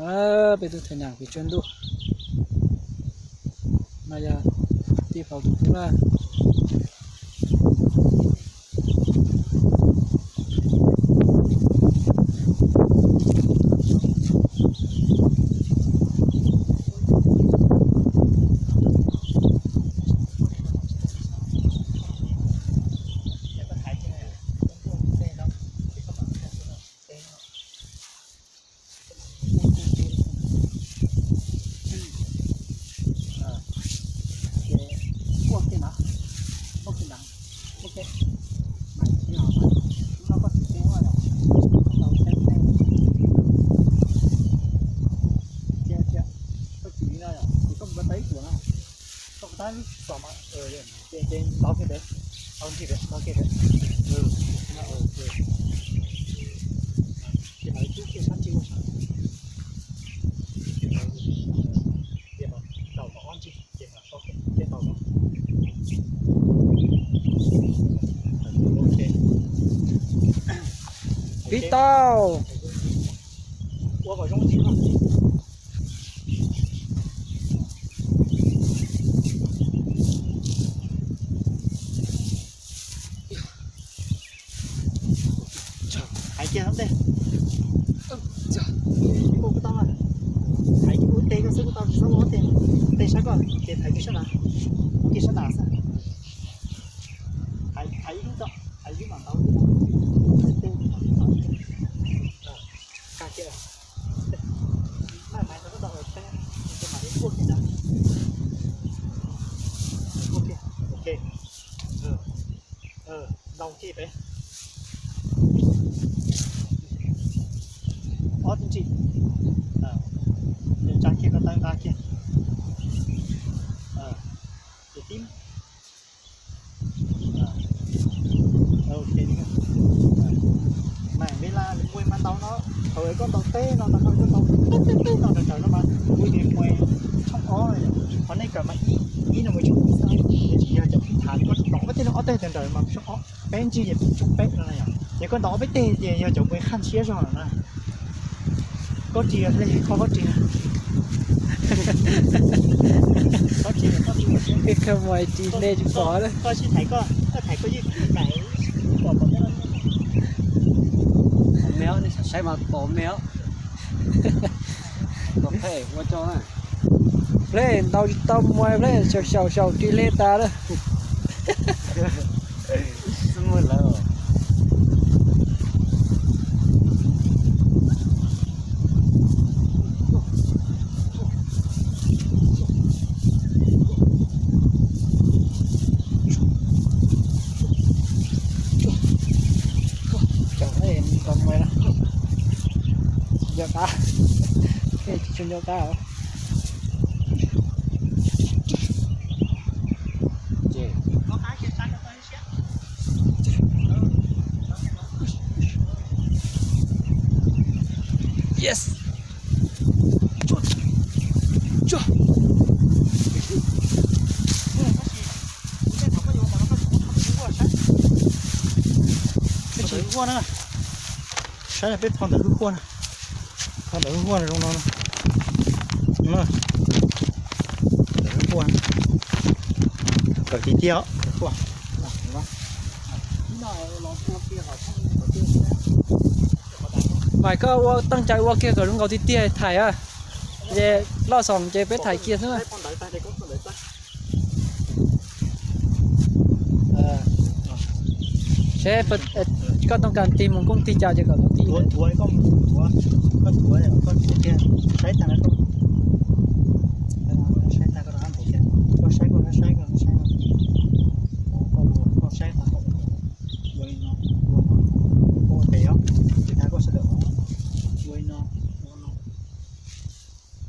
Peb tuaj thaiv nas pem tsawg ntuj. No yog tij faus tus pub na. Ces ntov kiag pem, ntov kiag pem, ntov kiag pem. Ces mam li cub kiag sab ntsig ua saud. Ces mam ntaus tau ob ntsig ces mam so kiag, ces ntaus no. Vib tau. Ua kom zoo tsis Thaiv kiag hauv ntej. Kuv tau, thaiv ub teg koj xwb, kuv tau tsis txhob ua ob teg. Teg sab koj ces thaiv kiag sab na, ua kiag sab na xwb. Thaiv ib lub tso, thaiv ib mam ntaus. Ka kiag, maj maiv rau koj tau teb, mam li kuaj kiag na. Kuaj kiag, ok. Ntaus kiag pem. Ob tug ntsis. Tsa kiag koj taw nqa kiag. Ces tib Mas npeb laj mus mas ntaus no, thaum koj ntaus teb no, thaum koj ntaus teb teb teb no raws raws no mas ua li mus tshooj ob, qhov nej kawm mas ib no mus tshooj ib xwb, tsis yog cov phim thav koj ntaus ob peb teg no ob teg raws raws mas tshooj ob, peb ntsig ces tshooj peb no na yom. Ces koj ntaus ob peb teg ces yog cov mus qhaj siab zog no na. Koj tsis yog hle, koj tsis, koj tsis, koj tsis, koj tsis hle tsis pom na. Koj sib thaiv koj, koj thaiv koj yeej pom pom teb no. Pom me os, nej xav saib mas pom me os. Pom Pleb ua tso na. Pleb ntaus tsis tau muas, Pleb xyaum xyaum xyaum tsis hle tas lawm. Xub muag lawm. Cov nco qab, tsis tshua nco qab. Yes. Peb tsis huaj na. Saib peb tho ntawm hwj huaj na. Tho ntawm hwj huaj zoo no. Ntawm hwj huaj. Kawm tiag tiag os. Mas koj ua, teej cai ua kiag kom zoo nkaus tiag tiag thaiv a. Ces loj xoom ces peb thaiv kiag xwb. Seb koj too kas tig mus kooj tig cas ces kom tau tig. Thuav, koj mus thuav, koj thuav, koj thuav kiag, saib tag na koj, saib tag koj rov qab nthuav kiag, koj saib koj saib koj saib, koj saib tag ua li no, ua no, koj ua tes os, ces tag koj sawv daws ua li no, ua no,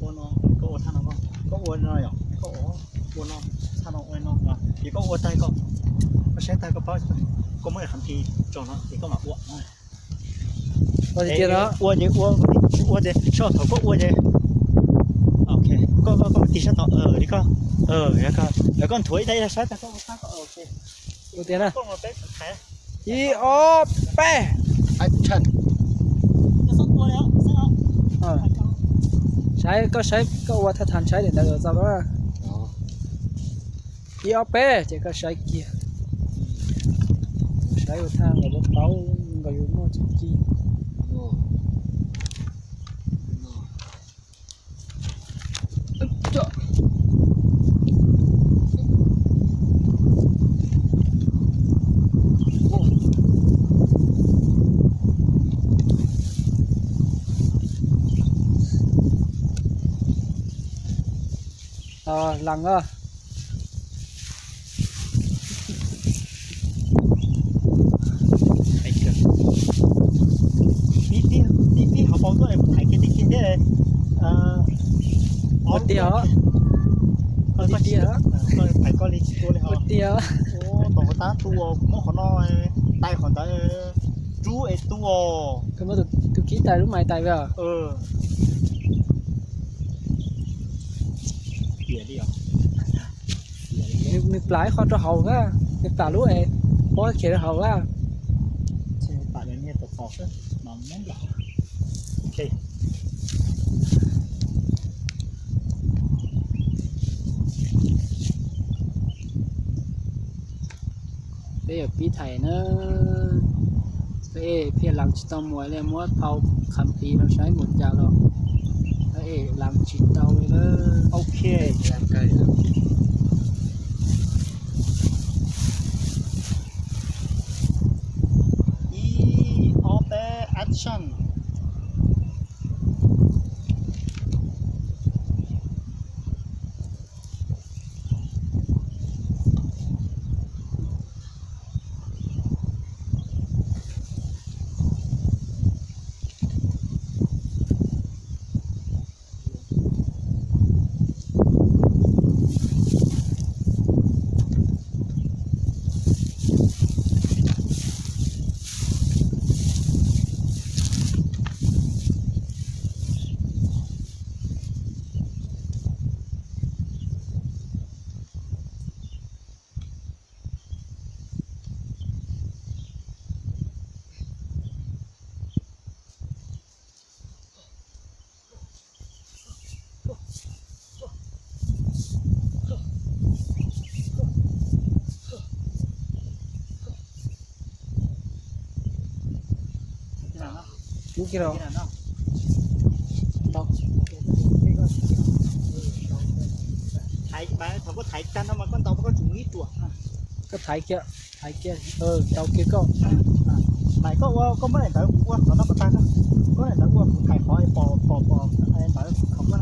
ua no, koj ua thaj no, koj ua no yom, koj ua no, thaj no ua no, ces koj ua tag koj, koj saib tag koj paub, koj muab qhov nthi tso no ces koj mam ua. Ua ces ua, ua ces soj thaum koj ua ces, ok, koj, koj tig sab tod li koj, koj nthuav ib daim saib tag koj ua tag koj, ok. Ua tiag na. Ib ob peb. Action. Koj txhob tua li os, xwb os. Saib, koj saib, koj ua thaj tham saib daim ntawd yuav txog tau. Ib ob peb ces koj saib kiag. Saib ua thaj nkawd paub, nkawd yuav muaj txuj ci. Lees os. Tib tib hauv paus tuaj es kuv thaiv kiag tiag tiag thiab. Ua tiag os. Ua tiag os. Thaiv koj li tsis tua li hos. Ua tiag. Tom qhov tab tu, kuv muab qhov no tais qhov ntawd rub es tu os. Koj muab tus kib tais lub mais tais os. Nws plam ib qho rau hauv na, nws plam lub es pob khiav rau hauv na. Peb yuav pib thaiv na. Peb pheej lees tsis tau mus li, muab phau khav pliv no saib mus cas los. Peb lees tsis tau li na. Ok. Ib ob peb action. Thaiv, thaum koj thaiv tag no mas koj ntaus koj tsum ib ruam. Koj thaiv kiag, thaiv kiag, ntaus kiag koj. Thaiv koj ua, koj muab daim ntawd kuv ua qhov no kom tag na. Koj daim ntawd ua kuv thaiv qhov pom pom pom ntawd qhov koj na.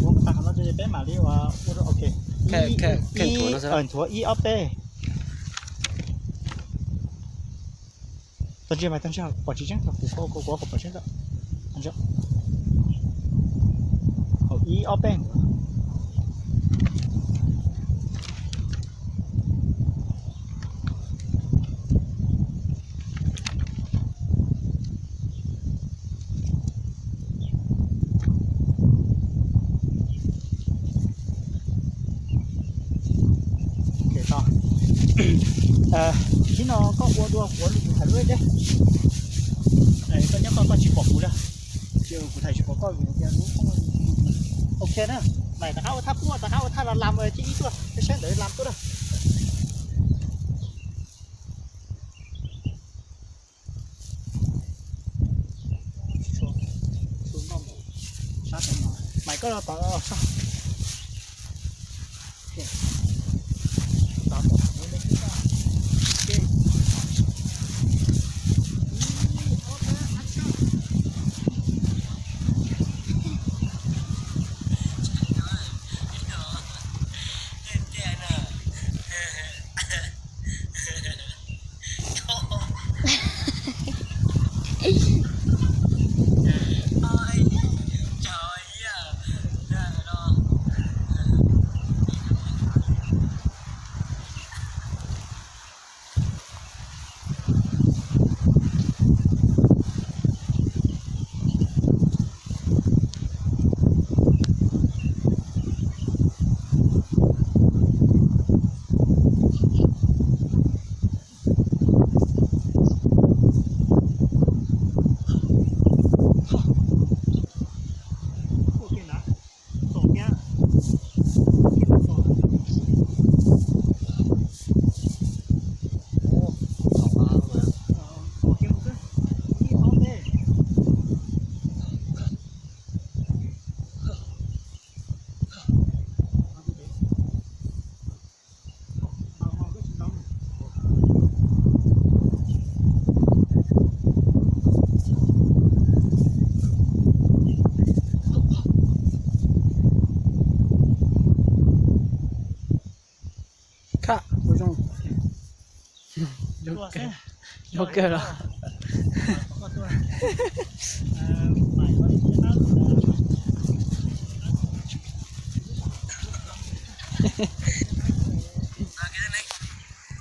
Ua kom tag qhov no peb mam li ua, ok. Nthuav ib ob peb. Tau ntsia mas tau ntsia pom tsis tseeb, kuv kuv kuv pom tseeb. Ib ob peb. Tau. Tib no koj ua dua kuv lub kuv thaiv lub deb. Koj nyob koj, koj tsis pom kuv na. Kuv thaiv tsis pom koj. Ok na. Mas rov qab ua thaj puaj, rov qab ua thaj las las cia ib tuaj, saib ntawd las tuaj na. Mas koj los tod. Yuav kawg los.